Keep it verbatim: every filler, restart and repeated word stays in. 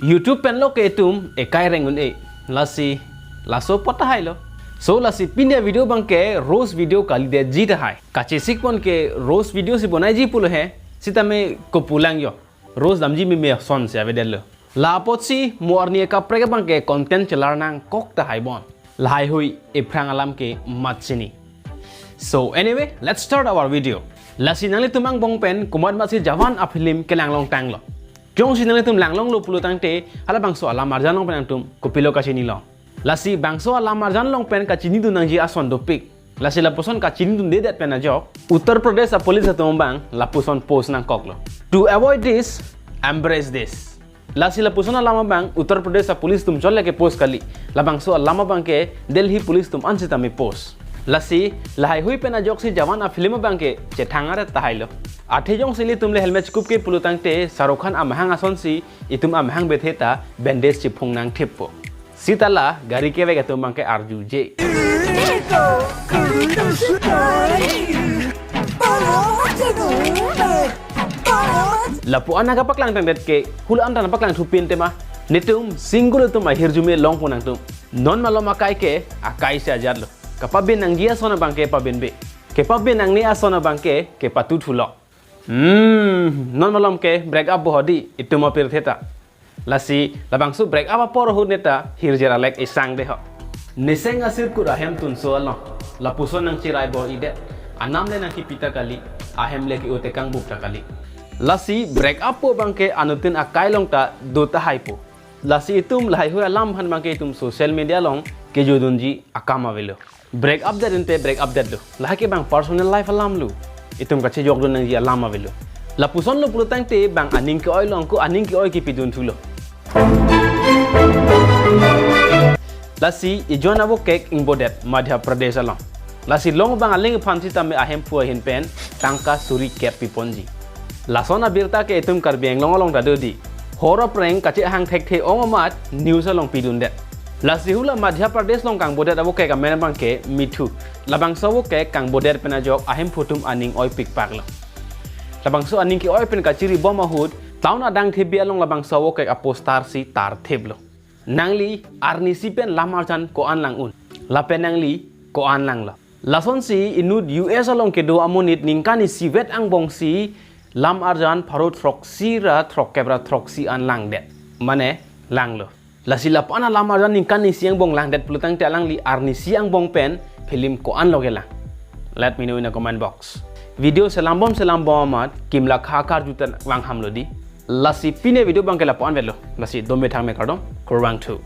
YouTube pen lo ke itum ekai reng un-e. Lasi laso apot tahai lo. So lasi pini avideo abang ke roast video kalidetji tahai. Kachesik pon ke roast video si bonaiji pulo he. Sitame kopulang yo. Roast damji meme asonsi avedetlo. La apotsi mo arni ekaprek abang ke content chelar nangkok tahai bon. Lahai hui ephrang alam ke mat chini. So anyway, let's start our video. Lasi nanglitum angbong pen komat matsi Jawan a-film kelang longtanglo. Jongsi nanglitum lang longlo pulo tangte, halabangso alam arjan along pen nangtum kopilo kachinilo. Lasi bangso alam arjan along pen kachinidun nangji ason dopik. Lasi lapuson kachinidundedet pen ajok Uttar Pradesh a-police atum abang lapuson post nangkoklo. To avoid this, embrace this. Lasi lapuson alam abang Uttar Pradesh a-police atum chole ke post kali. Labangso alam abang ke Delhi police atum an sitame post. Lasi lahai hui pen ajoksi Jawan a-film abang ke chethang aret tahai lo. Athe jongsi ilitum le helmet chekup ke pulo tangte Shahrukh Khan amahang asonsi itum amahang bethe ta bandage chiphung nangthippo. Sita la gari kevek atum abang ke arjuje. Lapu-an nangkapaklang tangdet ke hula-an ta nangpaklang thupin tema. Netum single atum ahirjume longpo nangtum. Non malom akai ke akai si ajatlo. Kapabin nangji ason abang ke pabinbe. Kepabin nangne ason abang ke kepatu thulok. Hmm, non malom ke break up bo hodi, itum apirthe ta. Lasi labangso break up apor ahut neta hirjer alek isang deho. Niseng asirkut ahem tunso along lapuson nangchirai bor-idet. Anam le nangkipi ta kali, ahem le ke-o tekang bup ta kali. Lasi break up po abang ke anuttin akai along ta do tahaipo. Lasi itum lahai hui alam aphan abang ke itum social media along kejodunji akam avelo. Break up det ente break up detlo. Lahai ke bang personal life alam lo. Itum kachejokdun nangji alam avelo. Lapuson lo pulo tangte bang aning ke-oi along ko aning ke-oi kipidun thulo. Lasi ijon avo kek ingbodet Madhya Pradesh along. Lasi long abang aling aphan sitame ahemphu ahin pen tangka suri kep piponji. Lason abirta ke itum Karbi Anglong along ta dodi. Hor apreng kachehang thekthe ong amat news along pidundet. Lasi hula Madhya Pradesh along kangbodet avo kek amen abang ke Mithu. Labangso avo kek kangbodet pen ajok ahemphu atum aning oipikpaklo. Labangso aning ke-oi pen kachiri bom ahut, town adang thebi along labangso avo kek aposter si tarthiplo. Nangli arnisi pen lam arjan ko-an lang un. Lapen nangli ko-an langlo. Lasonsi inut U S along kedo amonit ningkan isivet angbongsi lam arjan pharo throksi ra throkkep ra throksi an langdet. Mane langlo. Lasi lapu-an alam arjan ningkan isi angbong langdet pulo tangte alangli arnisi angbong pen film ko-an lo kelang. Let me know in a comment box. Video selam bom selam bom amat kimlakha akarju ta vang hamlo di. Lasi pini avideo abang ke lapu-an vetlo. Lasi dome thangme kardom. Kurvangthu.